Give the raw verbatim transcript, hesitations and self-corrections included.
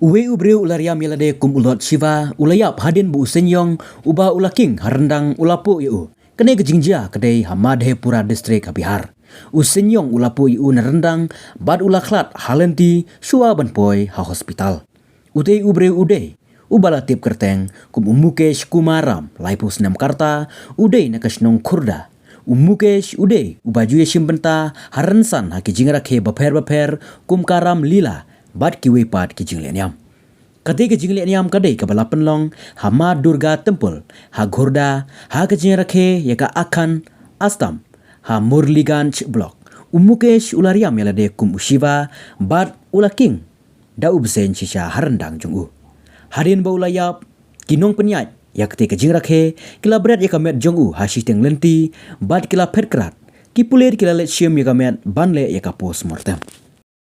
Uwei u briew u la riam ïa lade kum u Lord Shiva u la ïap hadien ba u Seinyong uba u la king ha ryndang u la puh ïa u. Kane ka jingjia ka dei ha Madhepura District ha Bihar. U Seinyong u la puh ïa u na ryndang bad u la khlad ha lynti shuwa ban poi ha hospital. Utei u briew u dei uba la tip kyrteng kum u Mukesh Kumar Ram, laiphew snem ka rta, u dei na ka shnong Khurda. U Mukesh u dei uba ju ïashim bynta ha rynsan ha ki jingrakhe bapher bapher kum ka Ram Lila bad kiwei pat ki jingleh niam. Kata ka jingleh niam ka dei kaba la pynlong ha Ma Durga Temple ha Khurda, ha ka jingrakhe ïa ka Akhand Astam ha Murliganj Block. U Mukesh u la riam ïa lade kum u Shiva bad u la king da u bseiñ shisha ha ryndang jong u. Hadien ba u la ïap, ki nongpynïaid ïa kata ka jingrakhe ki la bret ïa ka met jong u ha shiteng lynti bad ki la phet krad. Ki pulit ki la leit shim ïa ka met ban leh ïa ka post mortem.